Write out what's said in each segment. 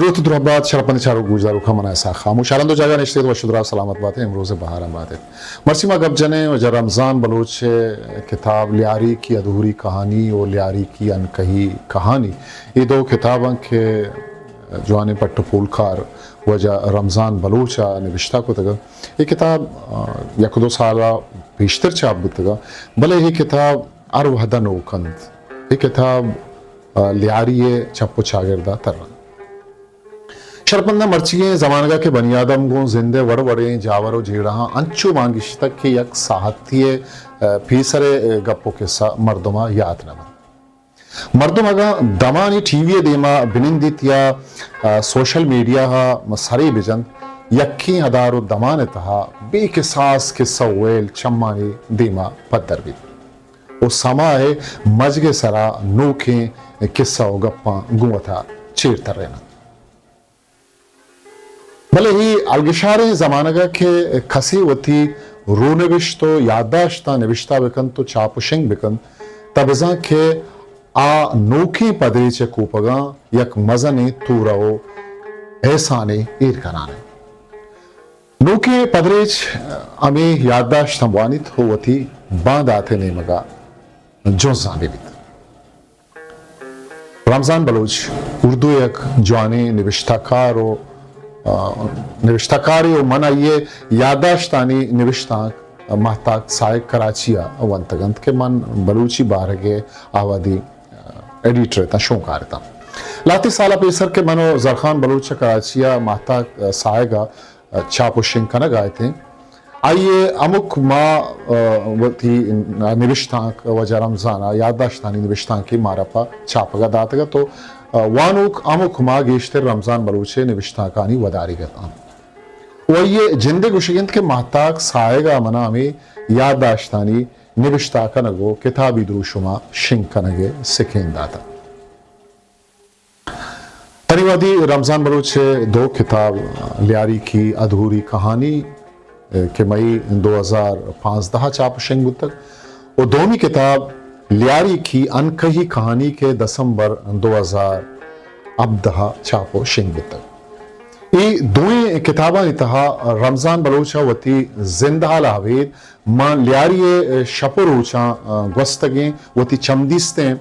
دروت و درہبات شرپندیں چاروک گوشداروکاں، من اسحاق خاموش، ہر ہند و جاگہ نشتگ ات وش و دراہ سلامت بات ات، امروز بہاراں بات ات۔ مرچی ما گپ جنیں واجہ رمضان بلوچ ءِ کتاب لیاری کی ادھوری کہانی و لیاری کی انکہی کہانی، اے دو کتاباں کہ جوانیں پٹ و پولکار واجہ رمضان بلوچ ءَ نبشتہ کتگ۔ اے کتاب، آ، یک دو سال ءَ پیشتر چاپ بوتگ، بلے اے کتاب ہر وہد ءَ نوک انت۔ اے کتاب، آ، لیاری ءِ چپ و چاگرد ءَ تر انت۔ شرپنداں، مرچیگیں زمانگ ءَ کہ بنی آدم گوں زند ءِ وڑ وڑیں جاور و جیڑہاں انچو مان گیشتگ کہ یک ساہتے ءِ، آ، پیسر ءِ گپ و کسہ مردم ءَ یات نہ بنت۔ مردم اگاں دمانے ٹی وی ءِ دیما بنندیت یا، آ، سوشل میڈیا ءَ سرے بجنت، یکیں ادار و دمان ءِ تہا بے کساس کسہ و ویل چمانی دیما پدر بیت و سما ءِ مجگ ءِ سرا نوکیں کسہ و گپاں گوں وتا چیر ترینت۔ بلے اے الگشاریں زمانگ ءَ کہ کسے وتی رونبشت و یادداشتاں نبشتہ بہ کنت و چاپ و شنگ بہ کنت، تہ بزاں کہ آ نوکیں پدریچ ءِ کوپگاں یک مزنیں تورہ و احسانے ایر کنان انت۔ نوکیں پدریچ ہمے یادداشتاں بوانیت و وتی باندات ءِ نیمگ ءَ جنزان بہ بیت۔ رمضان بلوچ اردو ءِ یک جوانیں نبشتہ کار و، آ، نبشتہ کارے و من آئی ءِ یادداشتانی نبشتانک ماہتاک ساہگ کراچی ءَ ونتگ انت کہ من بلوچی بارگ ءِ آوادی، آ، ایڈیٹر اتاں، شونکار اتاں۔ لہتے سال ءَ پیسر کہ من و زرخان بلوچ ءَ کراچی ءَ ماہتاک ساہگ ءَ چاپ و شنگ کنگ ءَ اتیں، آئی ءِ ہمک ماہ، آ، وتی نبشتانک واجہ رمضان ءِ یادداشتانی نبشتانکے مارا پہ چاپگ ءَ داتگ ات و، آ، وانوک ہمک ماہ گیشتر رمضان بلوچ ءِ نبشتانکانی وداریگ ات انت و آئی ءِ جند ءِ گوشگ انت کہ ماہتاک ساہگ ءَ منا ہمے یادداشتانی نبشتہ کنگ و کتابی دروشما شنگ کنگ ءِ سکین داتگ۔ تنی وہدی رمضان بلوچ ءِ دو کتاب، لیاری کی ادھوری کہانی، کہ مئی دو ہزار پانزدہ ءَ چاپ و شنگ بوتگ، و دومی کتاب لیاری کی انکہی کہانی کہ دسمبر دو ہزار ہبدہ ءَ چاپ و شنگ بوتگ۔ اے دوئیں کتابانی تہا رمضان بلوچ ءَ وتی زندحال ءَ ابید ماں لیاری ءِ شپ و روچاں گوستگیں وتی چمدیستیں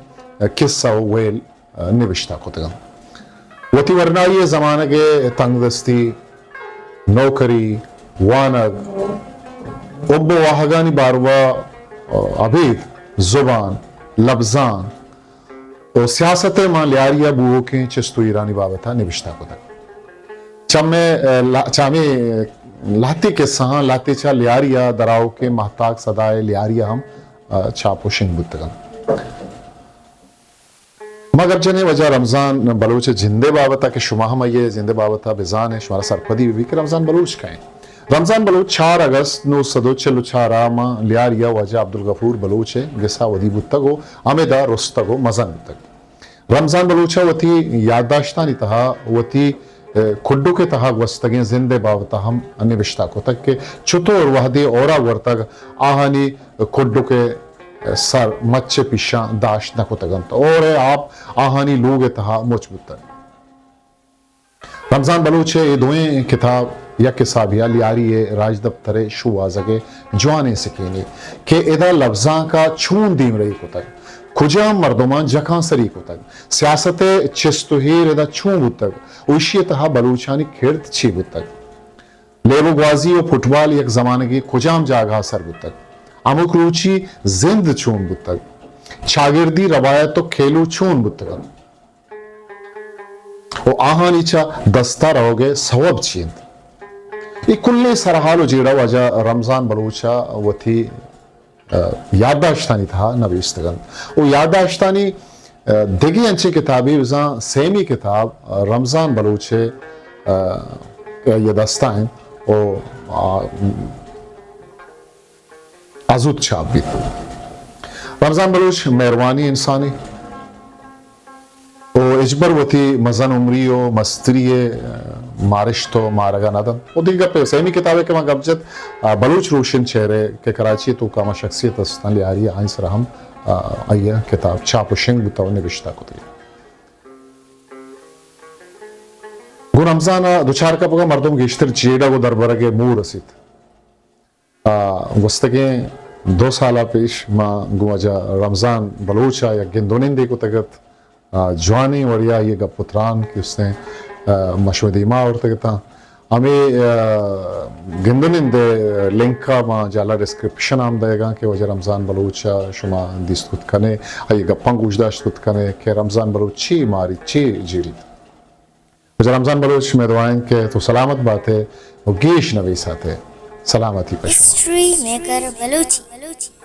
کسہ و ویل نبشتہ کتگ انت۔ وتی ورنائی ءِ زمانگ ءِ تنگدستی، نوکری، وانگ، حب و واہگانی باروا ابید زبان، لبزانک و سیاست ءِ ماں لیاری ءَ بوؤکیں چست و ایرانی بابت ءَ نبشتہ کتگ۔ چمے، لا-، چمے لہتے کسہاں لہتے چہ لیاری ءَ درآؤکیں ماہتاک صدائے لیاری ءَ ہم چاپ و شنگ بوتگ انت۔ ما گپ جنیں واجہ رمضان بلوچ ءِ جند ءِ بابت ءَ کہ شما ہم آئی ءِ جند ءِ بابت ءَ بزان ئے، شمارا سرپدی بہ بیت کہ رمضان بلوچ کئے انت۔ رمضان بلوچ چار اگست نو سد و چل و چار ءَ ماں لیاری ءَ واجہ عبدالغفور بلوچ ءِ گس ءَ ودی بوتگ و ہمدا رستگ و مزن بوتگ۔ رمضان بلوچ ءَ وتی یادداشتانی تہا وتی، اے، کڈک ءِ تہا گوستگیں زند ءِ بابت ءَ ہم نبشتہ کتگ کہ چتور وہدے ہورا ورتگ، آہانی کڈک ءِ سر مچ ءِ پیشاں داشت نہ کتگ انت، ہور ءِ آپ آہانی لوگ ءِ تہا مچ بوتگ۔ رمضان بلوچ ءِ اے دوئیں کتاب یک حسابے ءَ لیاری ءِ راجدپتر ءِ شوہازگ ءِ جوانیں سکینے کہ ادا لبزانک ءَ چون دیمرئی کتگ، کجام مردماں جکانسری کتگ، سیاست ءِ چست و ایر ادا چون بوتگ و ایشی ءِ تہا بلوچانی کرد چے بوتگ۔ لیب و گوازی و فٹبال یک زمانگے کجام جاگہ ءَ سر بوتگ؟ ہمک روچی زند چون بوتگ؟ چاگردی روایت و کھیلو چون بوتگ انت؟ و آہانی چہ دست ءَ روگ ءِ سوب چی انت؟ اے کلیں سرحال و جیڑہ واجہ رمضان بلوچ ءَ وتی، آ، یادداشتانی تہا نبیستگ انت۔ و یادداشتانی، آ، دگہ انچیں کتابے بزاں سیمی کتاب، آ، رمضان بلوچ ءِ، آ، آئی ءِ دست ءَ انت و، آ، ءَ زوت چاپ بیت۔ رمضان بلوچ مہروانیں انسانے و ہچبر وتی مزن عمری و مستری ءِ مارشت و مارگ ءَ نہ دنت۔ و دگہ گپے، سیمی کتابے کہ ما گپ جت، آ، بلوچ روشن چہرے کہ کراچی ءِ توکا ہما شخصیت استاں، لیاری ءَ آئی سرا ہم، آ، آئی ءِ کتاب چاپ و شنگ بوتگ و نبشتہ کتگ۔ گوں رمضان ء دچار کپگ ء مردم گیشتر جیڑگ و دربرگ ء مور رسیت۔ آ، گوستگیں دو سال ء پیش ما گوں واجہ رمضان بلوچ ء یک گندونندے کتگ ات۔ آ، جوانیں وڑے ء آئی ء گپ و تران کہ استیں، آ، ما شمئے دیما آورتگ اتاں۔ ہمے، آ، گندونند ء لنک ء ما جہلا ڈسکرپشن ء ہم دئیگاں کہ واجہ رمضان بلوچ ء شما دیست کت کنے، آئی ء گپاں گوشداشت کت کنے کہ رمضان بلوچ چی ماریت، چی جیڑیت۔ واجہ رمضان بلوچ، مئے دعا انت کہ تو سلامت بات ئے و گیش نویسات ئے۔ سلامتی پہ شما۔ History maker Balochi.